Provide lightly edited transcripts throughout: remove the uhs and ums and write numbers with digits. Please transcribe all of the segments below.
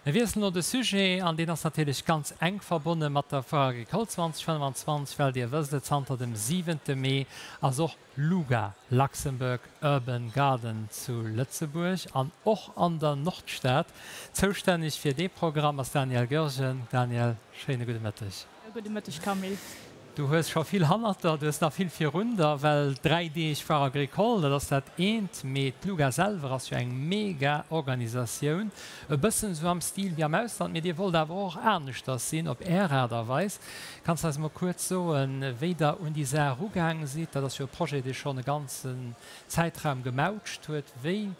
Mir wiesselen elo de Sujet, an deen ass natierlech ganz enk verbonne mat der Foire Agricole 2025, well Dir wësst et, zanter dem siwente Mee ass och LUGA, Luxembourg Urban Garden, zu Lëtzebuerg an och an der Nordstad. Zoustänneg fir dee Programm ass d'Danièle Goergen. Danièle, schéine gudde Mëtteg. Gudde Mëtteg Camille. Du hues scho vill hannert der, du hues nach vill virun der, well 3 Deeg Foire Agricole, dat ass dat eent, mee d'Luga selwer ass jo eng mega Organisatioun, e bëssen esou am Stil wéi am Ausland, mee dir wollt awer och aneschters sinn op är Aart a Weis. Kanns de eis emol kuerz soen, wéi der un déi Saach erugaang sidd? Dat ass jo e Projet, dee schonn e ganzen Zäitraum gemautscht huet. Wéi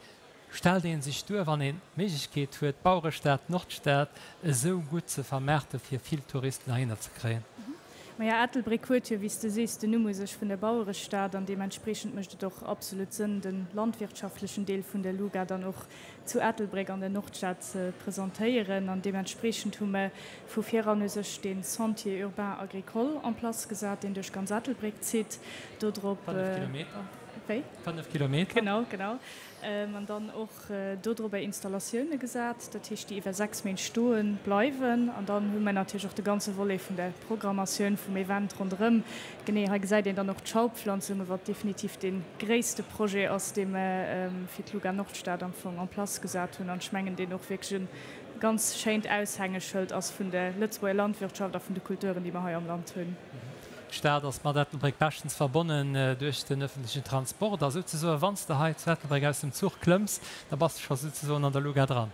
stellt ee sech duer, wann een d'Méiglechkeet huet, d'Bauerestad, d'Nordstad esou gutt ze vermaarte fir vill Touristen heihinner ze kréien? Maja, Ettelbréck huet jo, wéi s de sees, den Numm u sech vun der Bauerestad an deementspreechend mécht et och absolut Sënn, de landwirtschaftlechen Deel vun der LUGA dann och zu Ettelbréck an der Nordstad ze presentéieren. An deementspreechend hu mer vu viran u sech dee Sentier urbain agricole en place gesat, deen duerch ganz Ettelbréck zitt. Do drop. 5 Kilometer. Wéi? 5 Kilometer. Genau, genau. An dann och dodrobber Installatioune gesat, dat heescht, déi iwwer 6 Méint stoe bleiwen. An dann hu mir natierlech och de ganze Volet vun der Programmatioun vum Event ronderëm. Genee, hei gesäit een dann och d'Schaupflanzunge, wat definitiv dee gréisste Projet ass, dee mer fir d'Luga Nordstad am Fong en place gesat hunn. An ech mengen, deen och wierklech e ganz schéint Aushängeschëld ass vun der Lëtzebuerger Landwirtschaft a vun de Kulturen, déi mer hei am Land hunn. D'Stad ass mat Ettelbréck beschtens verbonnen duerch den ëffentlechen Transport a souzesoen, wann s de hei zu Ettelbréck aus dem Zuch klëmms, da bass de scho souzesoen an der Luga dran.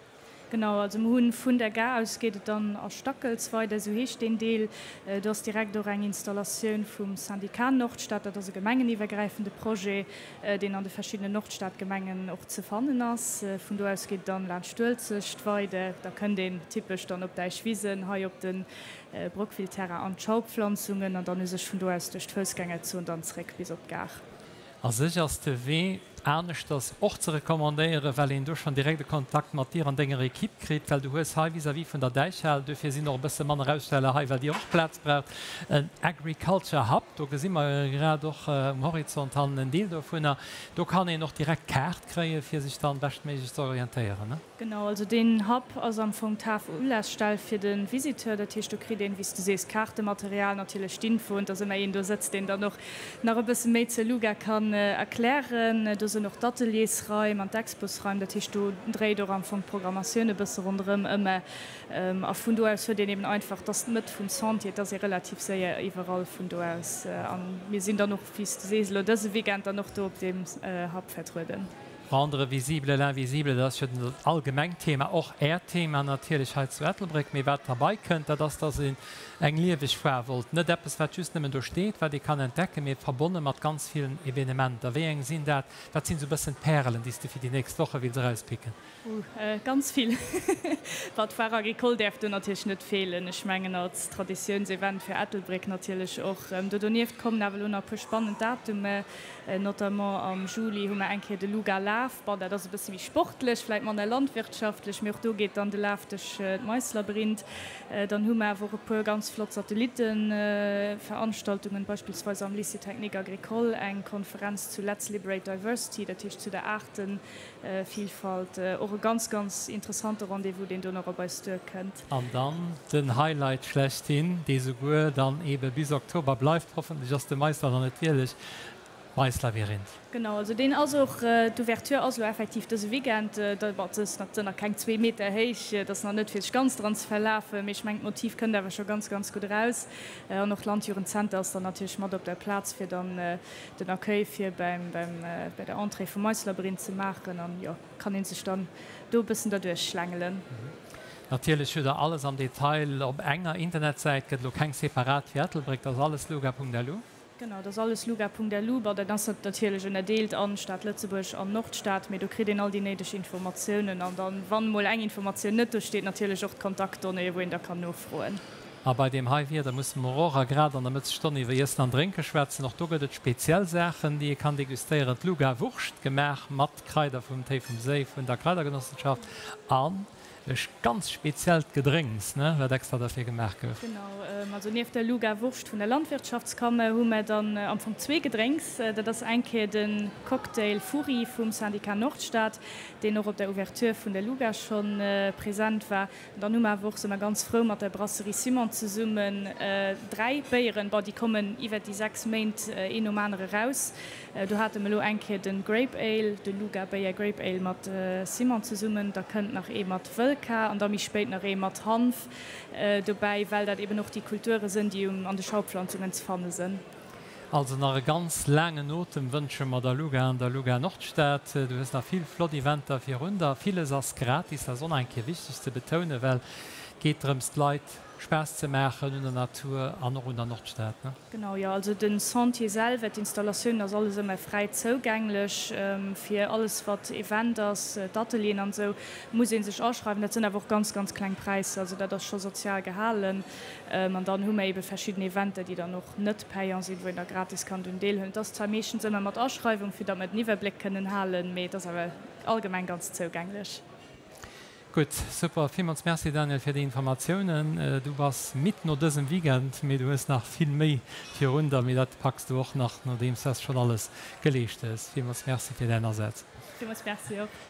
Genau, also mer hunn vun der Gare aus geet et dann a Stackels weider, esou heescht deen Deel. Do ass direkt och eng Installatioun vum Syndicat Nordstad, dat ass e gemengeniwwergräifende Projet, deen an de verschiddenen Nordstadgemengen och ze fannen ass. Vun do aus geet et dann laanscht d'Uelzecht weider, da kënnt een typesch dann op Däichwisen, hei op de Broqueville-Terrain an d'Schaupflanzungen an dann u sech vun do aus duerch d'Foussgängerzon dann zréck bis op d'Gare. A sech ass de Wee aneschters och ze recommandéieren, well een do schonn direkt e Kontakt mat dir an denger Equipe kritt, well du hues hei vis-à-vis vun der Däichhal, duerfir sinn och e bësse manner Aussteller hei, well dir och Plaz braucht, en Agriculture Hub, do gesi mer grad och um Horizont hannen en Deel dovunner. Do kann een och direkt d'Kaart kréien, fir sech dann beschtméiglech ze orientéieren. Genau, also deen Hub ass am Fong d'Haaptulaafstell fir de Visiteur. Dat heescht, do kritt een, wéi s du sees, Kaartematerial, natierlech d'Infoen, dass ëmmer een do sëtzt, deen dann och nach e bësse méi zur Luga kann erklären. Do sinn och d'Ateliersraim an d'Exposraim. Dat heescht, do dréit och am Fong d'Programmatioun e bësse ronderëm ëmmer. A vun do aus huet een eben einfach, et ass d'Mëtt vum Sentier, et ass ee relativ séier iwwerall vun do aus. A mir sinn dann och, wéi s du sees, elo dëse Weekend dann och do op deem Hub vertrueden. Rendre visible l'invisible, dat ass jo dat allgemengt Thema, och Äert Thema natierlech hei zu Ettelbréck. Mee wat derbei kënnt, dat ass, dass een eng lieweg Foire wollt. Net eppes, wat just nëmmen do steet, wat ee kann entdecken, mee verbonne mat ganz villen Evenementer. Wéi eng sinn dat? Wat sinn esou e bëssen d'Pärelen, déi s de fir déi nächst Woche wills erauspicken? Ouh, ganz vill. Bon, d'Foire Agricole däerf do natierlech net feelen. Ech mengen als Traditiounsevent fir Ettelbréck natierlech och. Do donieft kommen awer elo nach e puer spannend Datume. Notamment am Juli hu mer eng Kéier de Luga Laf. Bon, dat ass e bësse méi sportlech, vläit manner landwirtschaftlech, mee och do geet dann de Laf duerch d'Maislabyrinth. Dann hu mer awer och e puer ganz flott Satellittenveranstaltungen, beispillsweis am Lycée Technique Agricole eng Konferenz zu Let's Liberate Diversity, dat heescht zu der Aartevilfalt. Och e ganz, ganz interessante Rendez-vous, deen do nach op eis duerkënnt. An dann den Highlight schlechthin, dee souguer dann eebe bis Oktober bleift, hoffentlech ass de Meister dann net wierlech, d'Maislabyrinth. Genau, also deen ass och, d'Ouverture ass elo effektiv dëse Weekend. Bon, se ass nach keng zwee Meter héich, et ass nach net fir sech ganz dran ze verlafen, mee ech mengen d'Motiv kënnt awer scho ganz, ganz gutt eraus. An och d'Landjugendzenter ass dann natierlech mat op der Plaz, fir dann den Accueil fir beim, bei der Entrée vum Maislabyrinth ze maachen. An jo, kann ee sech dann do e bëssen derduerch schlängelen. Natierlech hutt der alles am Detail op enger Internetsäit, gëtt elo keng separat fir Ettelbréck, dat ass alles luga.lu. Genau, dat ass alles luga.lu. Bon, dat ass natierlech ënnerdeelt an Stad Lëtzebuerg an Nordstad, mee do kritt een all déi néideg Informatiounen an dann, wann emol eng Informatioun net do steet, natierlech och d'Kontaktdonnéeë wou een da kann nofroen. A bei deem hei Wieder musse mer och, a grad an der Mëttesstonn, iwwer Iessen an Drénke schwätzen. Och do gëtt et speziell Saachen, déi ee kann degustéieren, d'Luga-Wurscht, gemaach mat Kraider vum Téi vum Séi vun der Kraidergenossenschaft an. E ganz speziellt Gedrénks, ne, wat extra derfir gemaach gouf. Genau, also nieft der Luga Wurscht vun der Landwirtschaftskammer hu mer dann am Fong zwee Gedrénks. Dat ass eng Kéier de Cocktail Furri vum Syndicat Nordstad, deen och op der Ouverture vun der Luga scho present war. An dann hu mer awer och, si mer ganz frou, mat der Brasserie Simon zesummen dräi Béieren, bon, déi kommen iwwert déi 6 Méint een nom anere raus. Do hate mer elo eng Kéier de Grape Ale, de Luga Béier Grape Ale mat Simon zesummen. Da kënnt nach ee mat Wëllkar an da méi spéit nach ee mat Hanf dobäi, well dat eben och déi Kulture sënn, déi an de Schaupflanzungen ze fanne sënn. Also nach e ganz laangen Otem wënsche mer der Luga an der Luga Nordstad. Du hues nach vill flott Eventer virun der. Villes ass gratis, dat ass och nach eng Kéier wichteg ze betounen, well et geet drëms d'Leit Spaass ze maachen un der Natur an och un der Nordstad, ne? Genau, jo. Also den Sentier selwer, d'Installatioun ass alles ëmmer fräi zougänglech. Fir alles wat Event ass, d'Atelieren an esou, muss ee sech aschreiwen. Dat sënn awer och ganz, ganz kleng Präisser, also dat ass scho sozial gehalen. An dann hu mer ebe verschidden Eventer, déi dann och net payant sinn, wou een da gratis kann drun deelhuelen. Et ass zwar meeschtens ëmmer mat Aschreiwung, fir datt mer den Iwwerbléck kënnen halen, mee et ass awer allgemeng ganz zougänglech. Gutt, super. Villmools Merci Daniel fir déi Informatiounen. Du bass midd no dësem Weekend, mee du hues nach vill méi virun der, mee dat packs du och nach, nodeems s schonn alles geleescht hues. Villmools Merci fir däin Asaz. Villmools Merci och.